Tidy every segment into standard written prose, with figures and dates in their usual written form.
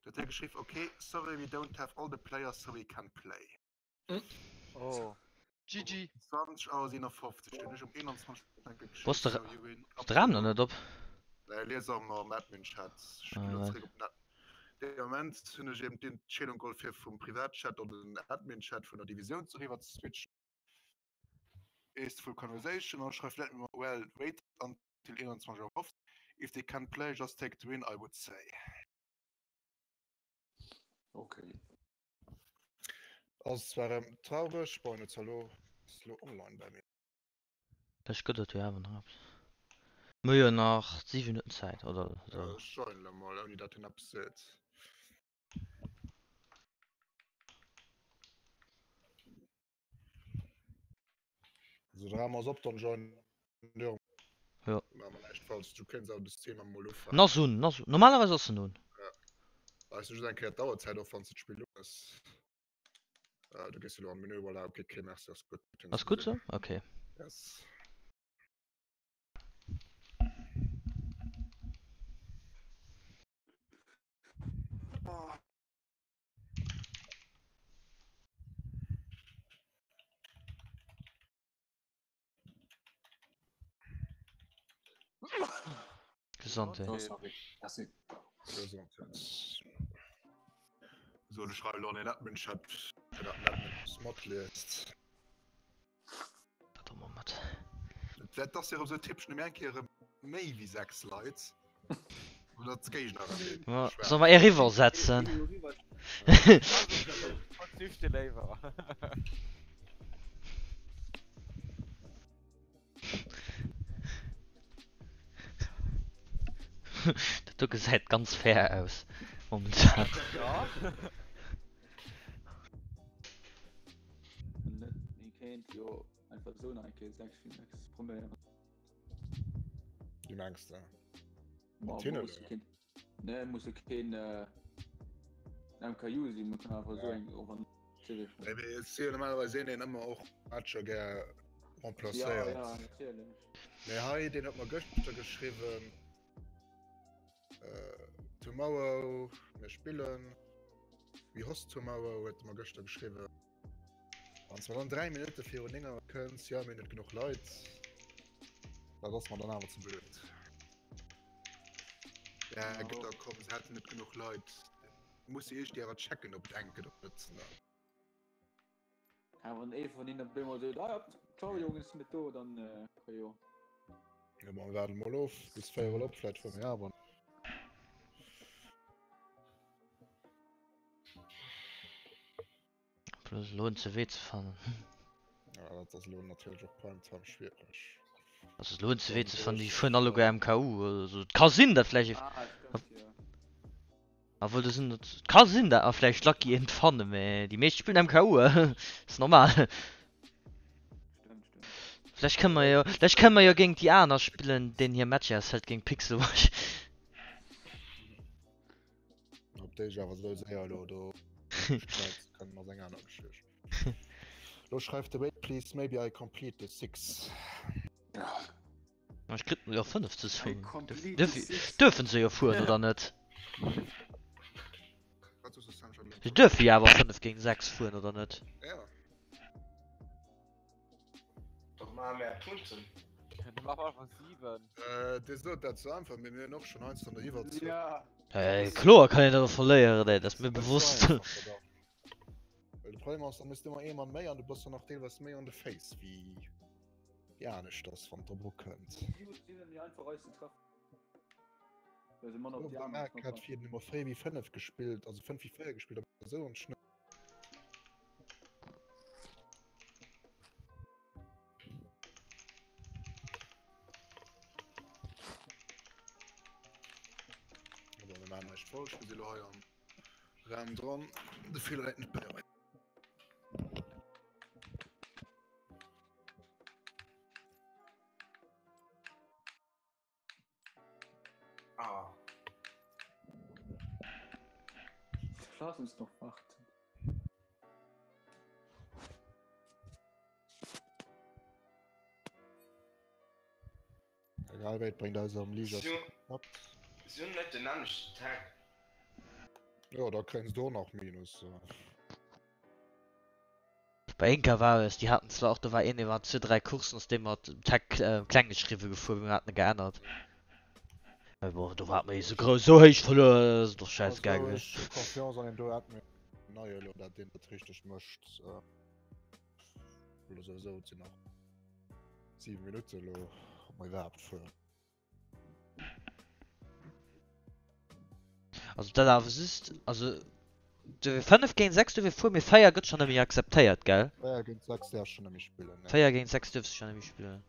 Huet hie geschriww, Ok, sorry we don't have all the players so we can play. Oh. GG. 20 Auer 57, du hunn ech um 21 Auer geschriww, Wosst de so you will ass de Raum nach net op? Nee, lies am am Admin-Chat. Ech ginn elo zeréck op den Admin. Dee Moment hunn ech eben d'Entscheedung geholl fir vum Privatchat an den Admin-Chat vun der Divisioun ze eriwwer ze switchen. Is full conversation an schreift let me well wait until 21 Auer 50 if they can play just take the win I would say. Okay. Ass zwar erëm traureg, bon et elo ass lo online bei mir. Vläicht gëtt et jo awer nach eppes. Mir hu jo nach 7 Minutten Zäit oder sou. Ech joinen elo mol ouni dat en eppes seet. So, da haben wir op, dann joinen wir. Ja. Machen wir näischt falsch. Du kéints awer das Thema mol En ufänken. ass un, en ass un. Normalerweis ass en un. Ja. Weis du just eng Kéier d'Auerzäit of, wann s du d'Spill un hues. Äh, du gees elo am Menü, voilà, okay, okay, merci, ass gutt. Ass gutt sou? Okay. Yes. Gesondheet. Oh, sorry. Merci. Gesondheet. So, de schreiwe lo an den Admin-Chat, fir dat den Admin eppes matliest. Dat hu mer mat. Dat ass jo erëm sou typesch, nëmme eng Kéier erëm méi wéi 6 Leit. Oder d'Géigner erëm méi Ma schwaach. solle mer eriwwer setzen? Verzichte léiwer. Dat do gesäit ganz fair aus momentan. Ja. Net, een kéint jo einfach esou nach eng Kéier 6 géint 6 probéieren. Wéi mengs de? Ma Mat hinne muss oder? keen, nee, muss jo keen äh, MKU sinn, man kann einfach esou Ja. eng och an Serie Nee, mee et si jo normalerweis een, deen ëmmer och Matcher gär Ja, remplacéiert. ja, natierlech. Mee hei, deen huet mer gëschter geschriwwen, äh, tomorrow, mir spillen, we host tomorrow, huet e mer gëschter geschriwwen. Wann s de dann 3 Minutte virun 9 Auer kënns, jo, mir hunn net genuch Leit, dat ass mer dann awer ze blöd. Ja, gëtt da komm, se hätten net genuch Leit. Muss se iergendwéi awer checken, ob et enk gëtt oder net. Ne? Ja, wann ee vun hinnen op eemol seet, ah ja, ciao Jongen, ech sinn net do, dann äh, ka jo. Ja, ma mir waarden mol of, bis véierel op, vläicht fuere mir awer. Plus elo en CW ze fannen. Ja, dat ass elo natierlech och Prime Time schwiereg. Also elo en CW ze fannen, déi fueren alleguer MKU oder sou. Et ka sinn, dat vläicht ee. Ah, stimmt, jo. Obwuel do sinn, et ka sinn, dat mer vläicht lucky eent fannen, mä déi meescht spillen MKU, ass normal. Stimmt, stimmt. Vläicht kënne mer jo, vläicht kënne mer jo géint déi aner spillen, deen hir Matcher aushält géint Pixelwash. Ob déi awer sou séier elo do sträite kënnen ass eng aner Geschicht. Lo schreift de Wait please maybe I complete the 6. Ech kritt jo 5 ze I soen. complete the Dürfen, six. dürfen se jo fueren oder net? Wat soss du Sam schon? Se dürfen jo awer 5 géint 6 fueren oder net? Ja. Doch maache mär Punkten. Dann mach einfach 7. Äh, Dir sot dat sou einfach, mee mir hunn och schonn heiansdo an der Iwwerzuel. Ja. Äh, kloer kann een dat och verléieren, ey, dat ass mir Net sou bewosst. einfach, oder? Well de Problem ass, dann hues du ëmmer ee Mann méi an du bass dann och deelweis méi on the face wéi wéi aneschters, wann et drop ukënnt. Si sinn méi einfach eis ze treffen. Well se manner op déi aner Marc hat fir Nummer 4 wéi 5 gespillt, also 5 wéi 4 gespillt, awer esou am Schnëtt. Aber mir maachen näischt falsch, mir si lo hei am Raum dran. De Phil läit net bei eis. Ah. Lass uns noch warten. Egal wéi, et bréngt eis am Liga Si knapp. si hunn net den nämmlechten Tag. Jo, da kréins de och nach Minus. Bei Inca war es, déi haten zwar och, do war een, dee war zwou, dräi Courssen ass dee mat Tech kleng geschriwwe gefuer, mee mir haten e geännert. Mee bon, do hat mer ee sou grouss, sou héich verluer, ass et och schäizegal Also gewiescht. ech hu Confiance an deen do Admin neie elo, dat deen dat richteg mécht. Elo souwisou, et sinn nach 7 Minutte elo, ob mer iwwerhaapt fueren. Also dat awer just, also du 5 géint 6 duerf ee fueren, mee 4 gëtt schonn net méi akzeptéiert, gell? 4 géint 6 däerfs schonn net méi spillen, ne. 4 géint 6 duerfs schonn net méi spillen.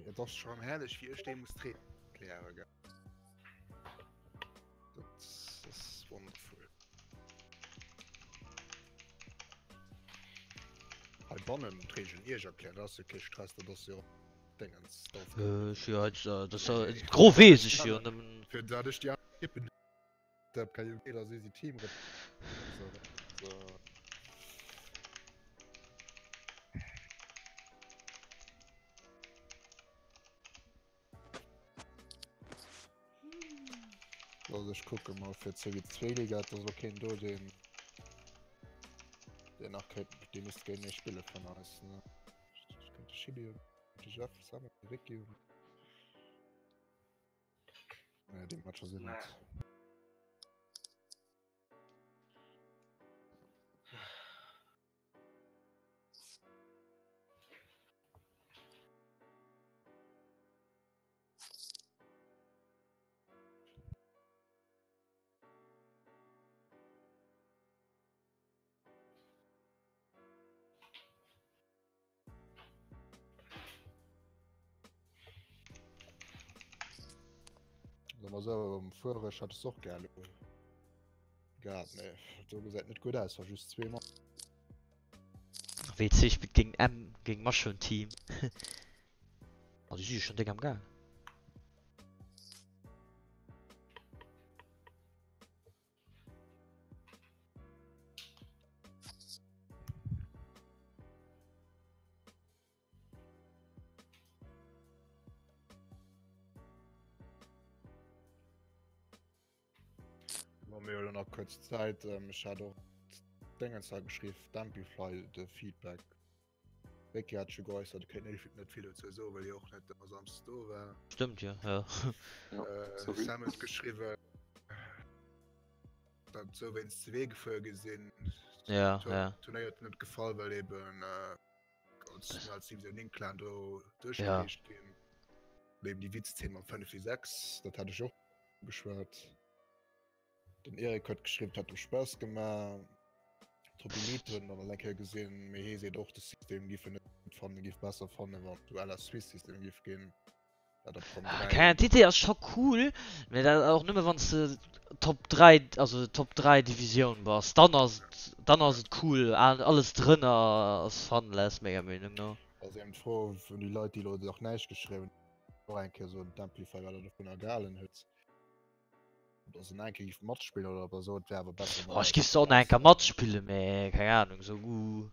Et ass schon herrlech wéi ech dee muss d'Reegelen erklären, gell. Dat ass wonderful. Heibannen d'Reegelen Iech erklären, dat ass jo kee Stress, dat ass jo Dingens, d'Aufgabe. Ech jo, dat ass jo, gro weess ech jo nëmmen. Fir dat ech déi aner Ekippen Dat kann jo jeder si si Team Also ech kucke mal fir CW2 Liga, dass lo keen do deen deen nach kéint dee misst géint mir spille vun eis ne. Ech kéint de Chili hunn, de Jeff, Sam, de Ricky hunn. Nee, déi Matcher sinn net. Mal so um Fuerech hat es och gerne gehabt nee do gesäit net gutt aus war just zwee Mann. WC spillt géint M géint Mushroom Team. Oh, déi si jo schon déck am Gaang. Ma mir hu nach kuerz Zäit. Ech hat och d'Déngens hei geschriww, d'Amplify, de Feedback. Ricky hat scho geäussert, e kéint net net vill dozou soen, well hie och net ëmmer samsdes do war. Stëmmt jo, jo. Äh, Sam huet geschriwwen, datt sou wéinst ze Wee gefuer gi sinn. Ja, ja. Turnéier huet net gefall, well eben äh, als, als Division 9 Clan do duerchgereecht ja. ginn. Eben déi Witzzeen mam 5 v 6, dat hat ech och geschwat. Den Eric huet geschriwwen, et hätt em Spaass gemaach. D'Tropimite huet en dann eng Kéier gesinn, mee hee seet och, de System giff en net fannen, e giff besser fannen, wann et à la Suisse System giff ginn. Dat op Ronn 3. Keng Ahnung, d'Idee ass scho cool, mee dat och nëmme wann s de Top 3, also Top 3 Divisioun bass, dann ass et, dann ass et cool, alles drënner ass funless menger Meenung no. Ass eben d'Fro vun déi Leit, déi elo nach näischt geschriwwen hunn, och eng Kéier soen, d'Amplify, wat der dovunner gehalen hutt. Dass en enke giff matspillen oder ob er sot, et wär awer besser Oh, ech giff se och nach enker matspillen, mee keng Ahnung, sou uh.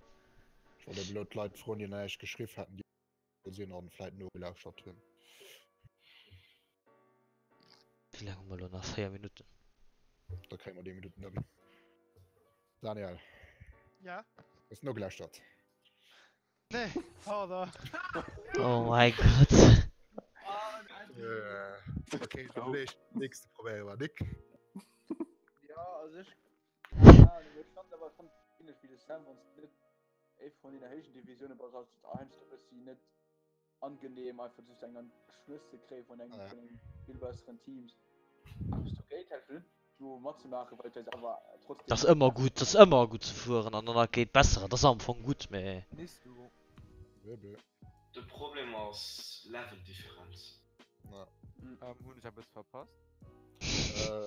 Ech wollt eben elo d'Leit froen, déi näischt geschriww haten, déi do sinn an vläit nogelauschtert hunn. Wéi laang hu mer elo nach? 4 Minutten. Da kréie mer déi Minutten ëm. Daniel. Ja? Hues nogelauschtert? Nee, pardon. Oh my god. Äh, okay, dann will ich nächste probéieren, war Nick. Ja, also ich, keine Ahnung, ich fand aber schon ähnlich wie de Sam, wann du net ee vun den héijen Divisioune bass, ass et heiansdo e bëssi net angenehm, einfach just eng an d'Schnëss ze kréie vun engem vun engem vill besseren Teams. Awer dogéint hätt ech net do matzemaachen, well et ass awer trotzdem. Dat ass ëmmer gutt, dat ass ëmmer gutt ze fueren an dann géint besserer, dat ass am Fong gutt, mee. De Problem ass Leveldifferenz. Hunn ech eppes verpasst?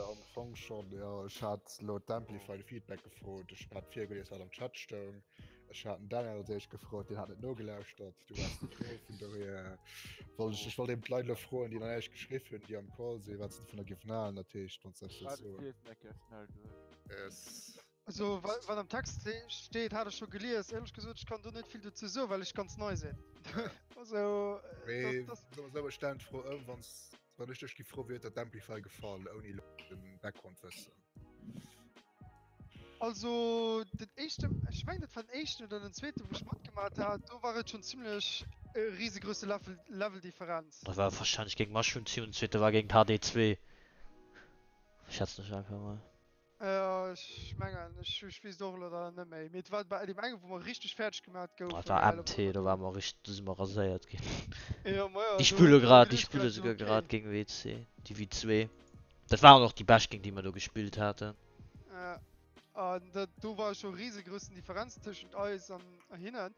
Am Fong schonn, jo. Ech hat elo d'Amplify de Feedback gefrot. Ech hat virgelies, wat am Chat stoung. Ech hat den Daniel als éischt gefrot, deen hat net nogelauschtert. Du waars net do, vun dohier wollt ech, ech wollt eben d'Leit elo froen, déi nach näischt geschriww hunn, déi am Call sinn, wat se dovunner géifen halen. Dat heescht, wann s de eppes wëlls soen. Lies eng Kéier schnell duerch. Yes. Also wat am Text steet, hat ech scho gelies. Éierlech gesot, ech kann do net vill dozou soen, well ech ganz nei sinn. Also. Mee soe mer sou, ech stellen d'Fro ëm, wann wann ech dech gi froen, wéi huet der d'Amplify gefall ouni elo den Background-Wëssen? Also den éischte, ech mengen dat war den éischten oder den zweeten, wou ech matgemaat hat, do war et schon zimlech e risegrouse Level, Leveldifferenz. Dat war wahrscheinlech géint Mushroom Team, den zweete war géint HD2, schätzen ech einfach mol. Jo ech mengen, ech ech weess et och elo leider net méi, mee et war bei deem engen, wou mer richteg fäerdeg gemaat goufen. Dat war MT, do ware mer richteg, do si mer raséiert ginn. Jo majo, Déi do spille huet mer grad, déi geduecht spille gehat, souguer okay. grad géint WC, déi W2. Dat waren och déi bescht géint déi mer do gespillt haten. Ja, an dat, do war scho risegrossen Differenz tëschent eis an hinnen.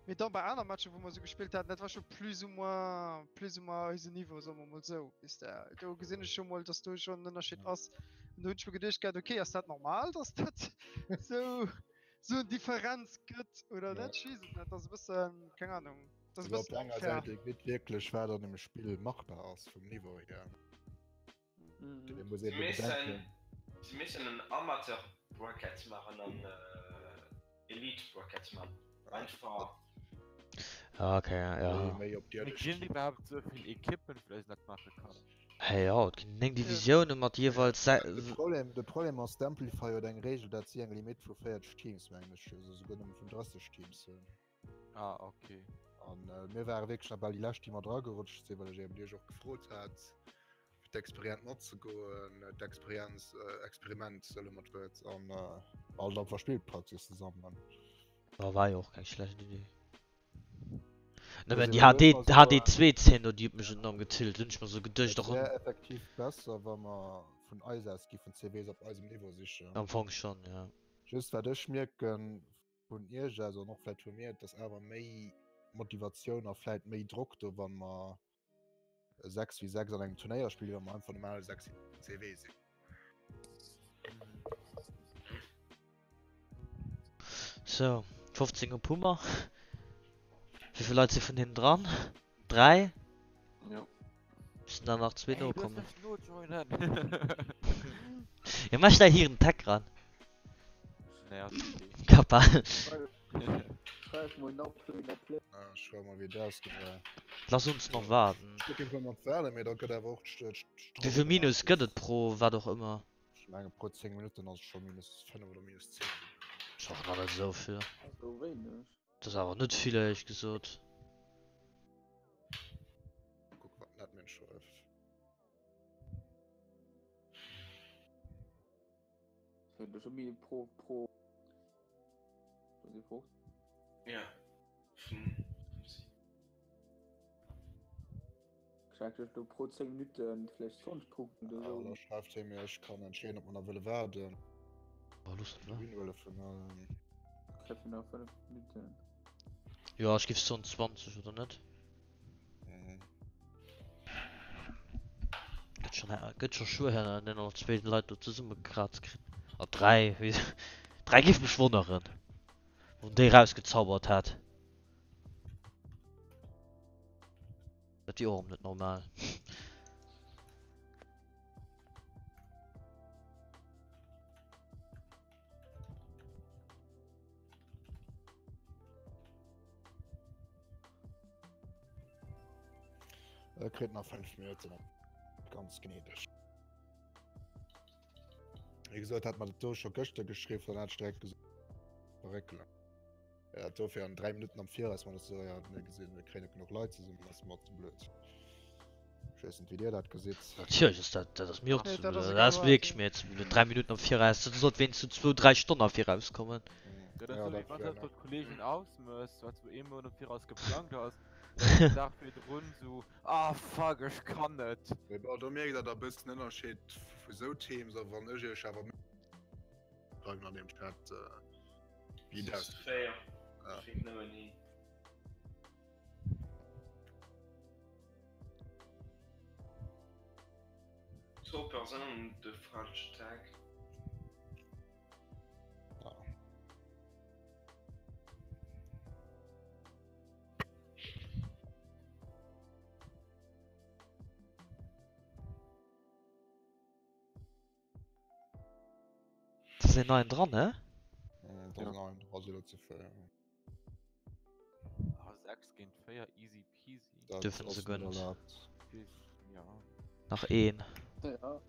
Mee dann bei aner Matcher, wou mer sou gespillt haten, dat war scho plus ou moins, plus ou moins eisen Niveau, soe mer mol sou. Weess de, do gesinn ech scho mol, dass do schonn en Ënnerscheed ass. An do hunn ech mer geduecht gehat, okay, ass dat normal, dass dat sou, sou en Differenz gëtt oder net? Ech weess et net, dat ass e bëssen, keng Ahnung, dat ass e Also op bëssen der enger unfair. Säit, dir gesitt wierklech, wat an dem Spill machbar ass vum Niveau hier. Mhm. Muss sie müssen, sie müssen en Amateur Bracket machen an äh, Elite Bracket machen. Einfach. Ah, okay, ja. Méi op Mee ginn iwwerhaapt sou vill Ekippen, wou een dat maache kann? Hey, ja, et ginn 9 Divisiounen mat jeeweils De Problem, de Problem ass, d'Amplify huet eng Regel, dat si eng Limite vu 40 Teams, mengen ech, also souguer nëmme vun 30 Teams hunn. Ah, okay. An äh, mir ware wierklech nach bal déi lescht, déi mat eragerutscht sinn, well ech eben iech och gefrot hat, fir d'Experient matzegoen, äh, d'Experienz, äh, Experiment, solle mer d'Wuert, an äh, alt einfach Spillpraxis ze sammelen. Ja, war jo och keng schlecht Idee. Muss Nëmmen een déi elo HD, emol soen, HD2-Zeen do, déi huet mech enorm getillt. Hunn ech mer sou geduecht, et och wär effektiv besser, wa mer vun eis aus giffen CVs op eisem Niveau sichen. am Fong schonn, ja. Just wat ech mierken, vun iech aus an och vläit vu mir, et ass awer méi Motivatioun a vläit méi Drock do, wa mer 6 wéi 6 an engem Turnéier spillen, wéi wa mer einfach normal 6 CW sinn. Sou, 15 op hu mer. Wéi vill Leit si vun hinnen dran? 3? Jo. Müssen da nach zwee Ey, du hast nokommen. mech nojoinen! Ja, mach schnell hier en Tag ran. Nee, ass okay. Kappa. Schreif mol nach play, nach play. Ah, ech schreiwe mol wéi et ausgesait. Lass uns noch warten. Ech kucken zwar mat waarden, mee da gëtt awer och d'St- Wéi vill Minus gëtt et pro wat och ëmmer? Ech menge pro 10 Minutten ass et scho minus 5 oder minus 10. Ass och nach net esou vill. Esou wéineg. Dat ass awer net vill éierlech gesot. Kucken wat den Admin schreift. Pro pro pro Ja. Pro 10 Minuten vläicht 20 Punkten oder Ja, sou. da schreift hie mir, ech kann entscheeden, ob mer nach wëlle waarden. Oh, Lust, ne? Win wëlle vun allen. Treffen nach 5 Minuten. Ja, ech giff soen 20 oder net? Mhm. Gëtt schon, gëtt schon schwéier, an den noch zwee Leit do zesummegekraazt kritt. Ah, dräi, wéi, dräi giff mech wonneren, wou en déi rausgezaubert hätt. Dat wier och erëm net normal. Er kritt nach 5 Minuten. Ganz gnädeg. Wie gesagt, hat man do schon gëschter geschrieben, dann hat ich direkt gesagt, verréckelen. Ja, dofir an 3 Minuten am Viraus man das so, ja, mir gesehen, wir kriegen net genug Leit zusammen, das ist mir zu blöd. Ich weiß nicht, wie dir dat gesitt. Natierlech ass dat, dat ass mir och Nee, ze dat blöd. ass Dat egal ass wat, wierklech ja. mir ze blöd. 3 Minuten am Viraus, dat sollt wéinstens sou zwou, dräi Stonnen am Viraus kommen. Dat ass Ja, sou wéi dat wann wär du nach. mat Kollegen ausmëss, wat du ee Mount am Viraus geplangt has, dann den Dag virdrun sou, ah fuck, ech kann net. Mee bon, do mierkt der da bëssen Ënnerscheed vu sou Teams a wann ech iech awer schreiwen an deem Chat, wéi et ausgeet. Fair. Ja. Kritt nëmmen een. Zwou Persounen de falsche Tag. Ja. Da ass een neien dran, ne? Mm, da ass en neien dran, si elo ze vill. Ah, 6 géint 4, easy peasy. Dat Dürfen ass se net gönnt. erlaabt. Ja. Nach een. Ja.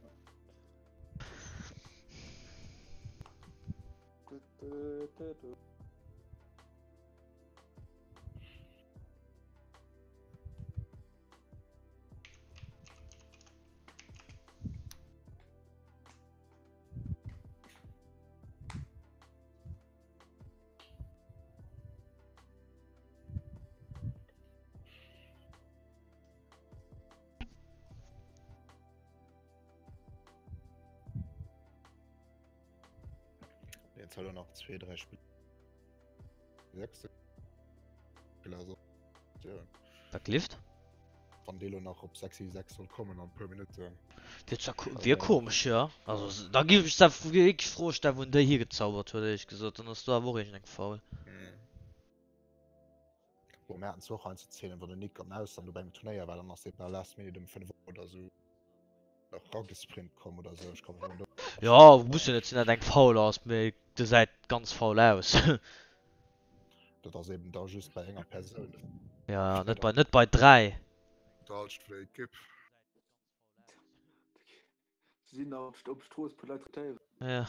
Jetzt hat er noch 2, 3 Spiele. 6. Also, ja. Dat gelift? Wann dee lo nach op 6 6 soll kommen an e puer Minutten. Wier zwar wier komesch, jo. Also da giff ech da wierklech Fro stellen, wou en déi hiergezaubert huet, éierlech gesot. Dann ass do awer och iergendeng faul. Bon, mir haten zwar och heiansdo Zeenen, wou den Nick am Ausland op engem Turnéier war, dann ass dee bal last minute um 5 Auer oder sou nach ragesprint komm oder sou. Ech ka mech awer net. Jo, muss jo net sinn, dat eng faul ass, mee gesäit ganz faul aus. Dat ass eben da just bei enger Persoun. Ja, net bei, net bei 3. D'Halschent vun der Ekipp. Se sinn nach op Strooss puer Leit rekrutéieren. Ja.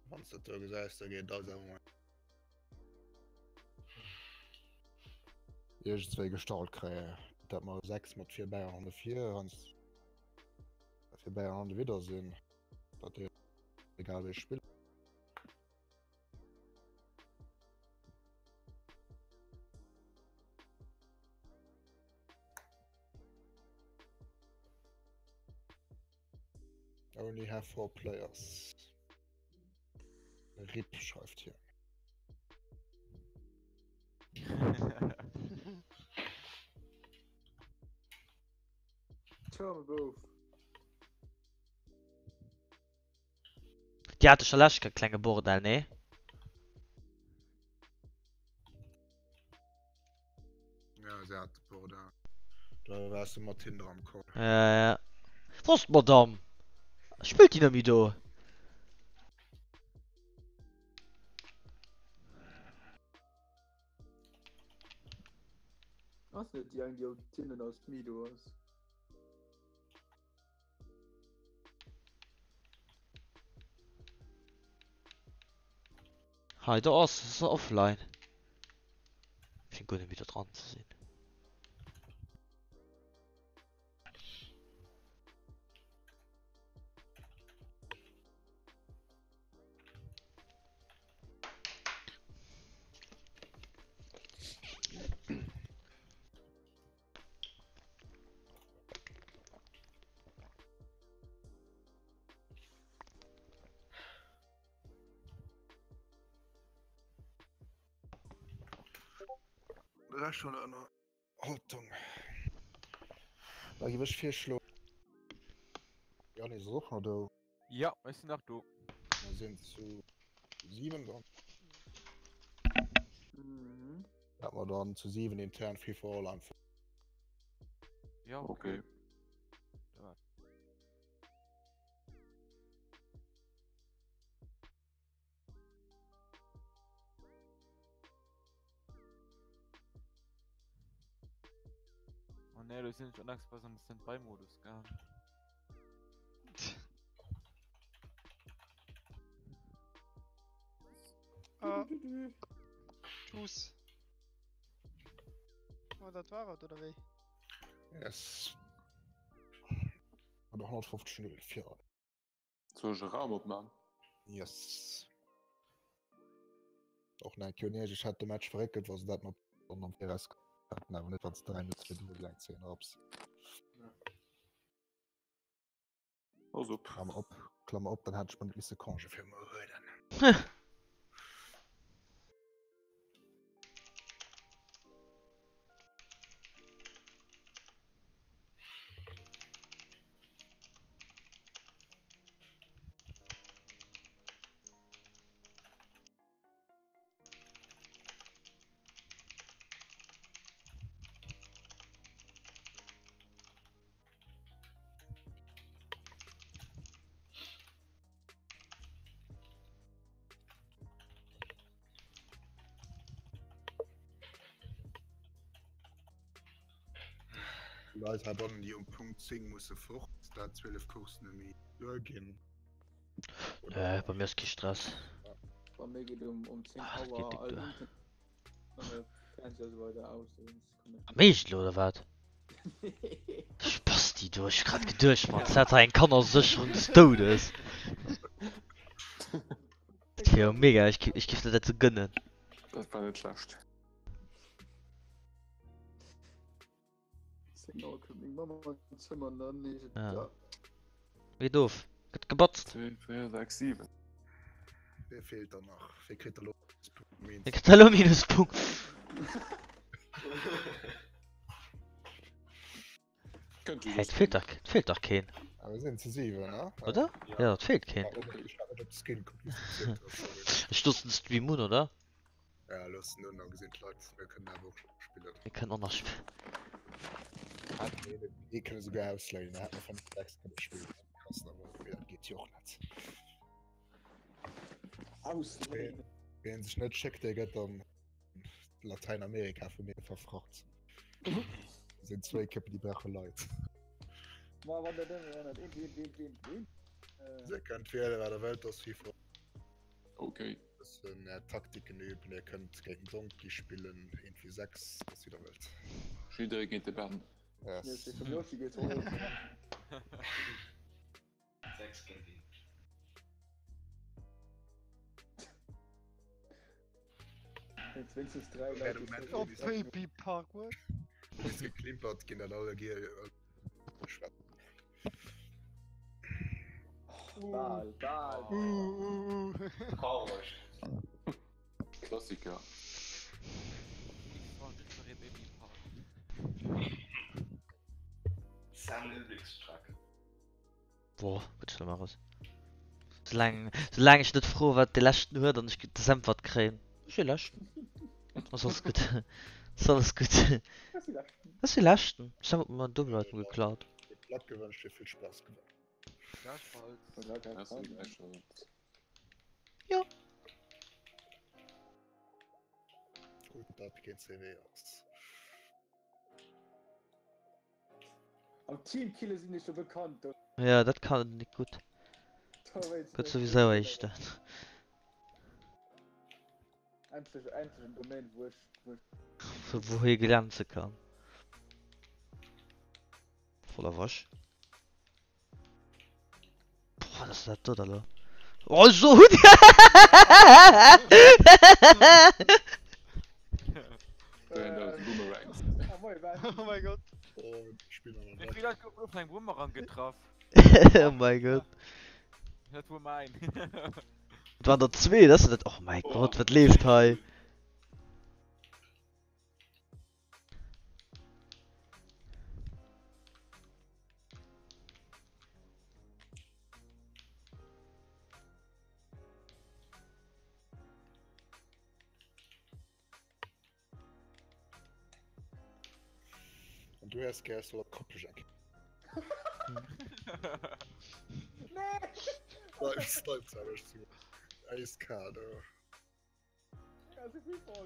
Wann s de dat do gesäis, da geet eis awer mol iergendswéi gestallt kréien, dat mer 6 mat 4 Bäier hanne vir, 4 Bäier hanne widder sinn, dat déi egal wéi spillen. Only have four players. RIP schreift hien. Tja, Bouf. Déi hate scho lescht Kéier klenge Bordell, nee? Ja, se hat Bordell. Da waars du mat hinnen am Call. Ja, ja. Wou ass d'Madame? Spillt déi net méi do? Ass net déi eng, déi op hinnen als Mido ass? Hei do ass se offline. Schéngt guer net méi do dran ze sinn. Recht vun der Ënnerhaltung. Da giff ech virschloen. Yannis ass och nach do. Ja, ech sinn nach do. Mer sinn zu 7 dann. Mhm. Dat mer dann zu 7 intern Free for All einfach. Ja, Okay. okay. Oh ne, do sinn ech an express an de Standby-Modus gaang. Ah. Tschüss. Oh, dat war et, oder wéi? Yes. An 150 0 fir all. Soll ech e Raum opman? Yes. Och nein, Kionesch, ech hätt de Match verréckelt, wa se dat mat an am Viraus hätten, awer net wann s 3 0 2 0 eng 10 erabs. Pass op. Klammer op, Klammer op, dann hätt ech mer net misse Congé fir muer huelen. Leit heibannen, déi um Punkt 10 musse fort, dat 12 Coursen net méi duerginn. Nee, bei mir ass kee Stress. Bei mir geet um, um 10 Ah, dat geet Auer dick all duer. Internet, äh, Fernseher so weiter aus. Sonst kann ich Am Eescht elo, oder wat? Spasti du, ech hu grad geduecht, man, dat hei eng Kannersécherung des Doudes. Dat wier jo mega, ech, ech giff der dat sou gënnen. Dat war net schlecht. 10 Auer kënnt meng Mamm an d'Zëmmer an dann heescht et Ja. da. Wéi doof. Gëtt gebatzt. 2, 4, 6, 7. Wee feelt dann nach? Wee kritt elo Minuspunkt? Wee kritt elo Minuspunkt? Kënnt Hä, et feelt dach, et feelt dach keen. Ah, mir sinn zu 7, ne? Oder? Ja, et feelt keen. Ech hat net op d'Screen gekuckt, wéi se gezielt huet, sorry. Ech loossen de Stream un, oder? Ja, looss en un, da gesinn d'Leit, mir kënnen awer och spillen. Mir kënnen och nach spillen. Ee kënne souguer ausléinen, da hätte mer 5, 6 kënne spillen. Krass, awer mee dat geet jo och net. Ausléinen. Wien sech net schéckt, dee gëtt an Latäinamerika vu mir verfracht. Do sinn zwou Ekippen, déi brauche Leit. Ma wann dat ëmmer dat eent, eent, eent, eent, eent. Dir kënnt wielen, wat der wëllt, ass FIFA. Okay. Bëssen är Taktiken üben, Dir kënnt géint den Donkey spillen, eent wéi 6, ass wéi der wëllt. Jidderee géint de Ben. Yes. 6 géint 1. Wéinstens 3 Leit. Op Baby Park, what? Bis geklimpert ginn dat alle Gier schwätzen. Bal, bal. Uh, uh, uh. Traureg. Klassiker. Sam Lieblingstrack. Boah, gëtt Schlëmmeres. Soulaang, soulaang ech net froe wat de leschten huet an ech de Sämpfert kréien. Ech de leschten. Ass alles gutt. Ass alles gutt. Ass de leschten. Sam huet mer Double Item geklaut. Plack gewënscht fir vill Spaass gemaach. Jo. Gutt dat keen CW ass. Am Teamkille sinn ech jo bekannt. Ja, dat kann en nik gutt. Gëtt souwisou éischter. Einzeg, einzegen Domain, wou ech, wou ech. Wou hie glänze kann. Voller Wasch. Boah, wat ass dat do da lo? Oh, so hutt. Oh mein Gott. Wéi vill Leit goufen vun engem Boomerang getraff? Oh mein Gott. Dat wor mäin. Et waren der zwee, dat ass dat. Oh mein Gott, wat leeft hei? An du häss gär, ech soll op d'Koppel jacken. Nee! Snipe, awer ech zu eiskal.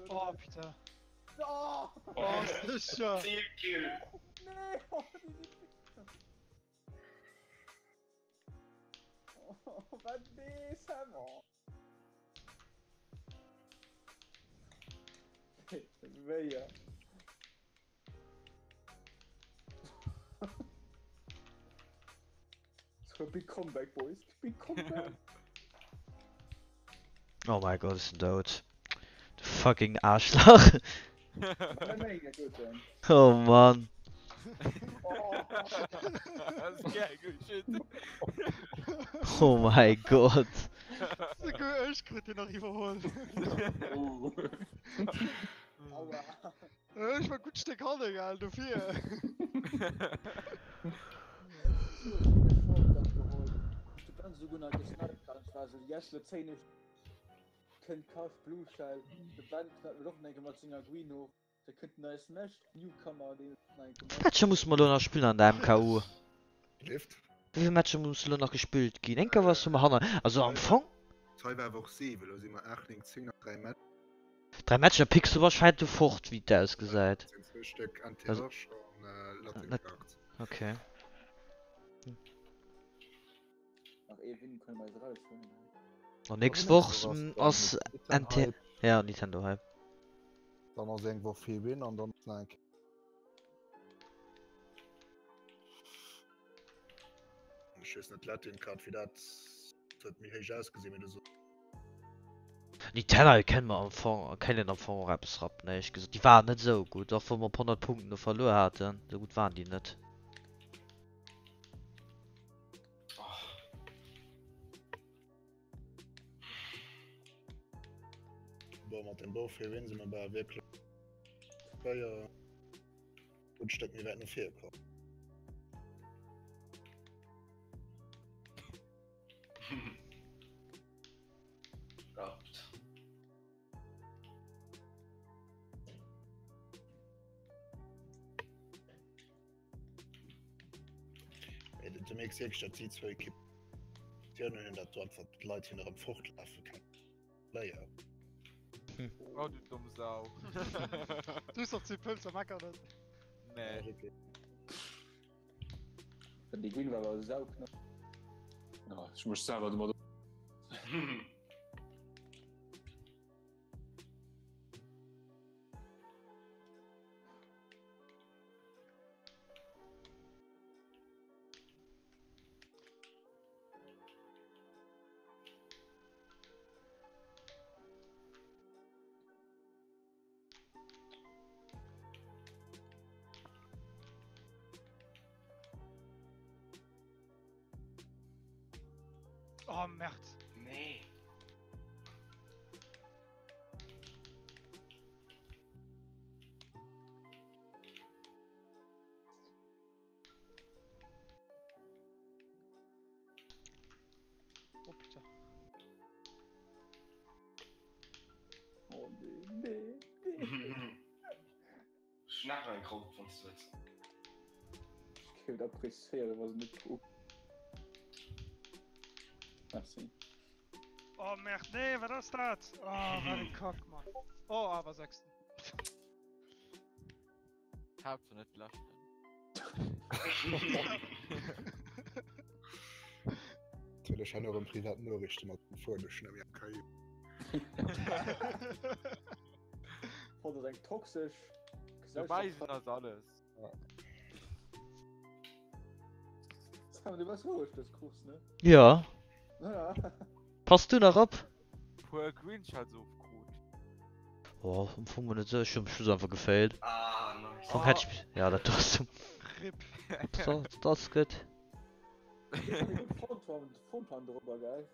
Oh, putain. Oh, oh sicher. Zielkill. Nee, oh, oh, wat nee, Sam, oh. Wéier. So, big comeback, boys. Big comeback. Oh mein Gott, ech sinn dout. Du fucking Arschlach. Oh Mann. Oh mein Gott. Souguer ech krut deen nach iwwerholl. Ech war gutt Stéck hanne gell, dofir. Wéi Matcher musse mer elo nach spillen an der MKU? Wéi vill Matcher musse elo nach gespillt ginn? Eng Kéier wars du mer hanner, also am Fong. 3 Matcher picks du wahrscheinlich du fort, wéi et ausgesäit. Also. Latin Card. Okay. Nach ee Win kënne mer eis eraushuelen. An nächst Woch ass NT ja Nintendo Hype. Dann ass eng Woch fir Win an dann nach eng. Ech weess net Latin Card wéi dat huet méi héich ausgesinn, mee du so. Nintendo kennen mer am Fong kennen am Fong och eppes rappen éierlech gesot. Déi waren net esou gutt, och wa mer op 100 Punkten do verluer haten, esou gutt waren déi net. Bon, mat dem Bou fir Win si mer bal wierklech 4 gutt Stéck méi wäit no vir komm. Gott. Du merks wierklech, datt si zwou Ekippen hunn, datt do einfach d'Leit hin erëm fortlafe kënnen. Player. Oh du domm Sau. Du hues doch zu Pölzer mecker net. Nee. Déi Green war awer sauknapp. Ja, ech mech selwer domat. Oh Merd. Nee. Oh putain. Oh nee, nee, nee. Schnapp eng Krop wann s du wëlls. Ech géif et appréciéieren, wa se net kuckt. Merci. Oh Merd, nee, wat ass dat? Oh, wat e Kack, Mann. Oh, awer sechsten. Haaptsaach net leschten. Natierlech han erëm privat Noriichte mat dem Fuerdeschen am JKU. Fand das eng toxesch Dobäi sinn ass alles. Sam, du warst roueg dës Course, ne? Ja. Ja. Pass du nach op? Puer Greenshots ofkrut. Oh, am Fong net sou, ech hunn am Schluss einfach gefailt. Ah, nice. Am Fong hätt ech, ja dat do ass Rip. So, dat ass gutt. Frontpan drüber, geil.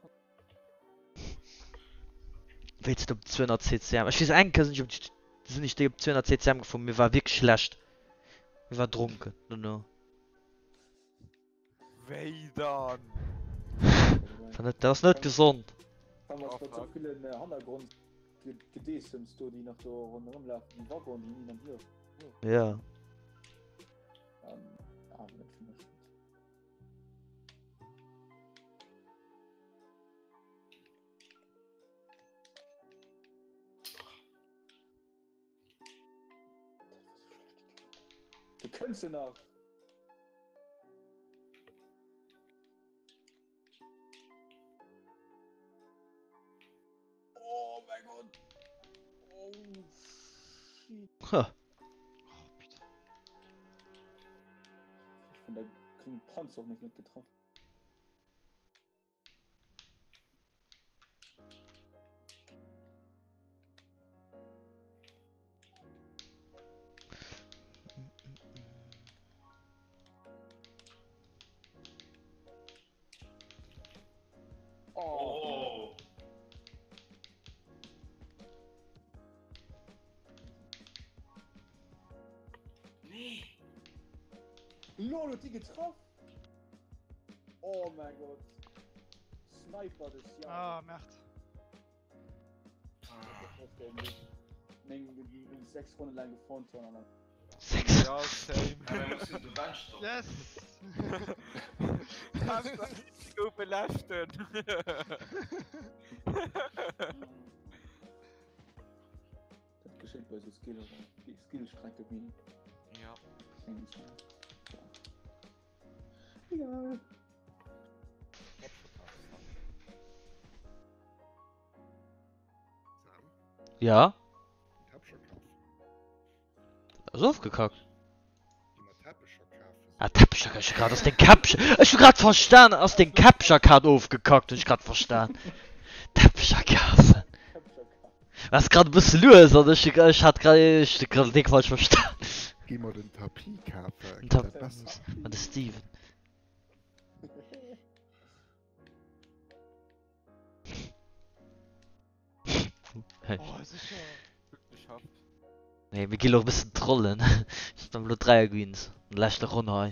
Wéi s de op 200 CCM, ech weess eng Kéier sinn ech op sinn ech déi op 200 CCM gefuer, mir war wierklech schlecht. Mir war dronken dono. Wéi dann? War net, dat ass net gesond. Wann mat mat sou villen Hannergrond Gedeessems do déi nach do ronderëm lafen, déi Waggon déi hin an hier. Ja. Ähm, awer net fir mech. Du kënns se nach! Oh mein Gott! Oh shit! Ha. Oh, putain. Ich von der grünen Panzer mich nicht getroffen. Oh. Oh. Nee. Lol, huet déi getraff? Oh mein Gott. Sniper des Jahres. Ah, Merd. Meng 6 Ronnen laang geformt hun an dann. 6. Ja, same. Aber muss du Bench stoppen. Yes! Ich goufe leschten. Dat geschéit bei sou Skill Skillstrecke wéi. Ja. Egal. Ja? Ass ofgekackt. Ah, Teppecher, ech grad ass den Käppchen. Ech hu grad verstan, ass den Capture Card ofgekackt, hunn ech grad verstan. Teppecher kafen. Ass grad e bësse lues an ech ech hat grad ech grad déck falsch verstan. Gi mer den Tapis kafen, Den Tap an de Steven. Oh, sicher. Nee, mir gi lo e bëssen trollen. Ech hunn elo 3 Greens an der leschter Ronn hei.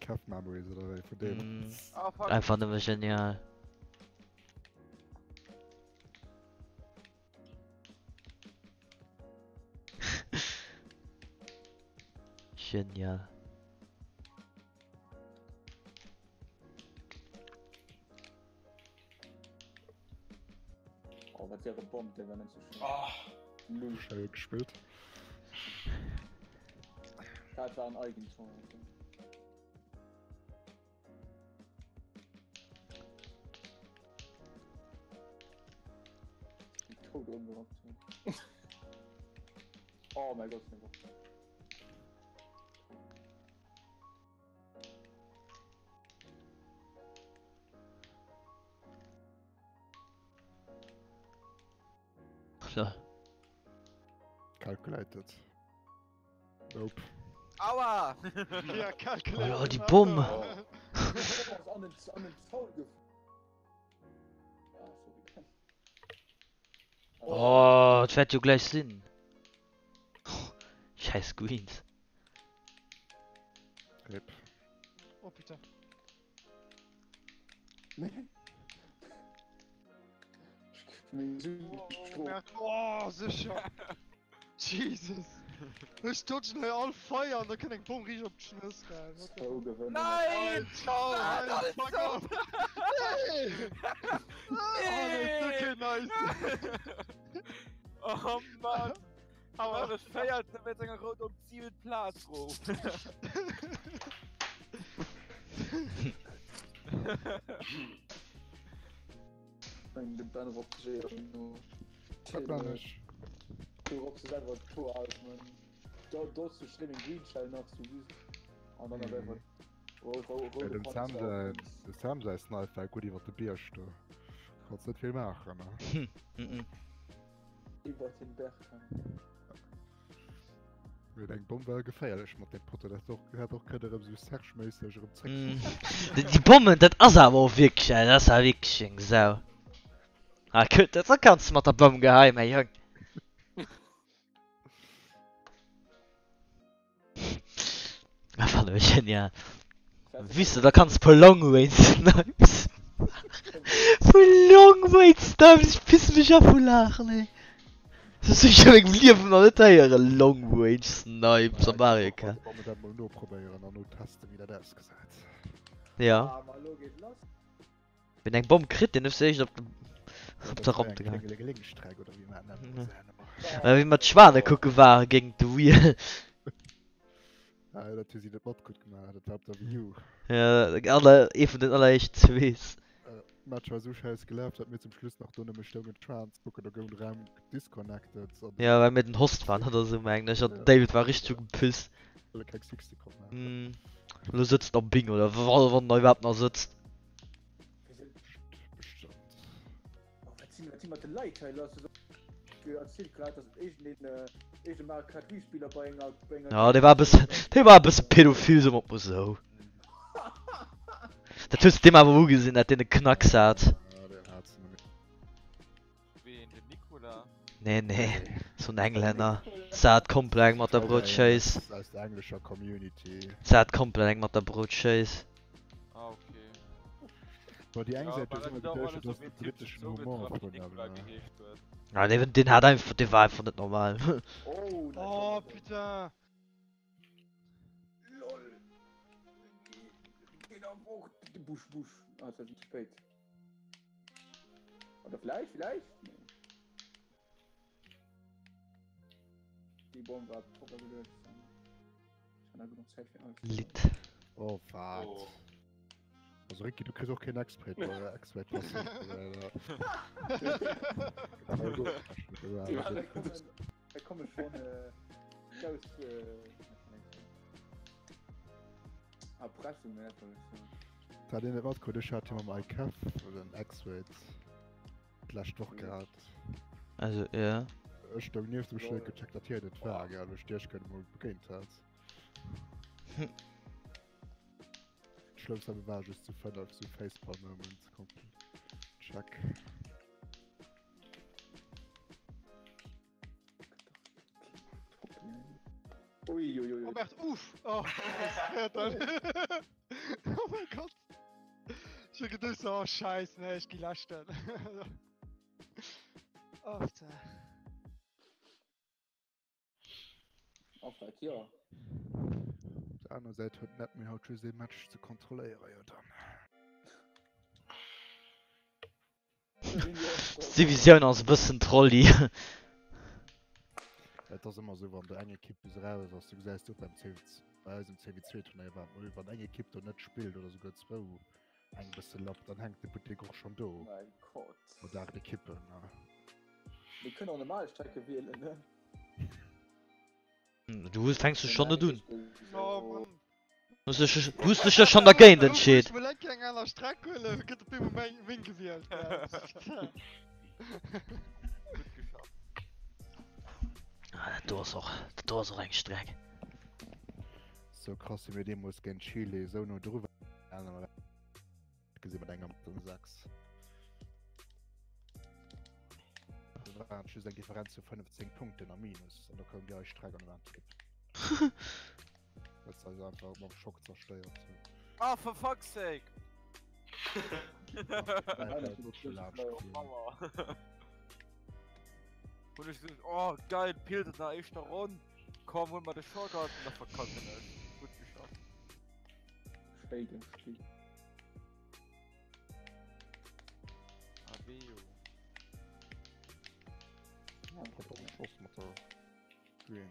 Cup Memories oder wéi vun deem. Mm, Oh, fuck. einfach nëmme genial. Genial. Oh, wat wäre Bomb, der war net so schlecht. Oh, Lul. Schnell gespielt. Dat war ein Eigentor. Tot umgerockt. Oh mein Gott, mein Gott. Ja. Calculated. Nope. Aua! Ja, calculated. Oh, die Bomm. Oh. ass an den, an den Zaun geflogen. Ah, sorry. Oh, et wäert jo gläich sinn. Scheiß Greens. Rip. Oh, putain. Oh, Merd. Oh, sicher. Jesus. Ech dodgen hei all Feier an da kënnt eng Bomm riicht op d'Schnëss rein. What the So gewinnen. Nein! Ciao, Nein, Alter, alles fuck auf! off. Hey! Oh, das ist okay, nice. Oh Mann! Aua. Aua, ech féiert met enger rout op d'Ziel Plaz rof. Den Ben rockt sech eh no. Wat man ech? Du rocks du selwer d'Tor aus, man. Do, do zu schlimm in Green Shell nach zu wüst. An dann Mhm. einfach. Ro, ro, ro, Ja, dem Sam säin, dem Sam säi Snipe war gutt iwwer de Bierg do. Konns net vill maachen, ne? Mhm. Iwwer den Berg. Man. Mee eng Bomm war geféierlech mat deem Potto, dat och, hätt och kënne erëm sou Serge-méisseg erëm zréck. Mm. Déi Bommen, dat ass awer och wierklech, dat ass awer wierklech eng Sau. Ah, gutt, dat kanns de mat der Bomm geheien, mäi Jong. Dat fannen ech genial. Wüsst du, da kanns du puer Long Range Snipes Puer Long Range Snipes, ech pisse mech af vu Laachen, ey. Dat hunn ech a mengem Liewen nach net héieren, Long Range Snipes am Mario Kart. Wollen wir dat mol noprobéieren an notesten, wéi dat ausgesäit. Ja. Ah, ma lo geet lass. Wien eng Bomm kritt, deen hues du éischt op de, op de Ramp gehaen. Klingelingelingstreck oder wéi mer dat nennen. Äh, wéi mer d'Schwane kucke ware géint de Wii. Ah, dat hu si net mat gutt gemaach, dat war op der Wii U. Ja, aller, ee vun den alleréischten Zwees. Match war esou schäiss gelaf, dat mir zum Schluss nach do nëmme stoungen d'Schwan ze kucken, do goung de Raum disconnected an. Ja, well mir den Host waren oder esou, mengen ech, an den David war richteg ugepisst. Well e keng 60 konnt maachen. Mm. Elo sëtzt en am Bing oder wa wann en iwwerhaapt nach sëtzt. Bestimmt. Oh, wat sinn wat sinn mat de Leit hei lass? Du erzielt grad, dass iergendeen äh, iergend Mario Kart Wii Spiller bei enger bei enger Ja, dee war e bëssen, dee war e bësse pädophil, soe mer et mol sou. Dat hues de deem awer ugesinn, dat deen e Knacks hat. Ja, deen hat se nemmi. Ween, den Nicolas? Nee, nee, so en Englänner. Zart komplett eng mat der Broutschéiss. Aus der englescher Community. Zart komplett eng mat der Broutschéiss. Ah, okay. Bon, déi eng Ja, Säit well huet dat ëmmer huet och geduecht, alles et sou ass wéi de en Typ sech britteschen Humor zougetraff, vun deen em, Nicolas ne? geheescht huet. Ah, deen, deen hat einfach, dee war einfach net normal. Oh, nice. Oh, putain. Lol. Geht auf hoch, Busch, Busch. Ah, das ist zu spät. Oder vielleicht, vielleicht? Nee. Die Bombe war proper gelöst. Lit. Oh wat? Oh. Also Ricky, du kriss och keen X-Rate äh, X-Rate Pass. Da komme schon äh, aus äh, Erpressung, ne? Dat een net matkrut, ech hat jo mam ICAF den X-Rate d'lescht Woch gehat. Also, ja. Ech stoung nieft dem Schëld gecheckt, dat hien et war, gell, wou ech Iech gëtt emol begéint hat. D'Schlëmmst awer war just zu 5, sou Facepalm Moment, komplett. Check. Ui, ui, ui. Oh merde, uff! Oh, oh mein Gott! Ech hu geduecht so, oh scheiß, nee, ech gi leschten. Oh, putain. En fait, ja. Op der aner Säit huet den Admin haut just ee Match ze kontrolléieren, jo dann. D'Divisioun ass e bëssen trolli. Et ass ëmmer esou, wann do eng Ekipp bis eraus ass, du gesäis du och beim CW, bei eisem CW2-Turnéier war et mol, wann eng Ekipp do net spillt oder souguer zwou eng bësse lappt, dann hänkt de Buttek och schonn do Mein Gott. mat 8 Ekippen. Mir kënnen och normal Strecke wielen, ne? Du fänks du schonn net un. Oh Mann. Du hues dech, du hues dech jo schonn dergéint entscheet. Ech wëll eng eng aner Streck huelen, gëtt op eemol meng meng gewielt. Gutt geschafft. Ah, dat do ass och, dat do ass och eng Streck. Sou krass wéi mir deemools géint Chile esou no dru waren, gesi mat enger mat 6. Do waren just eng Differenz vu 15 Punkten am Minus an da koum déi eis Streck an waren tipp. Well se eis einfach mam Schock zerstéiert hunn. Ah, for fuck's sake! Hunn ech gesot, oh geil, Pilz an der éischter Ronn, komm huel mer de Shortcut an da verkacken ech. Gutt geschafft. Schéi gespillt. Ah wéi jo. Ja, hat och geschoss mat der Green.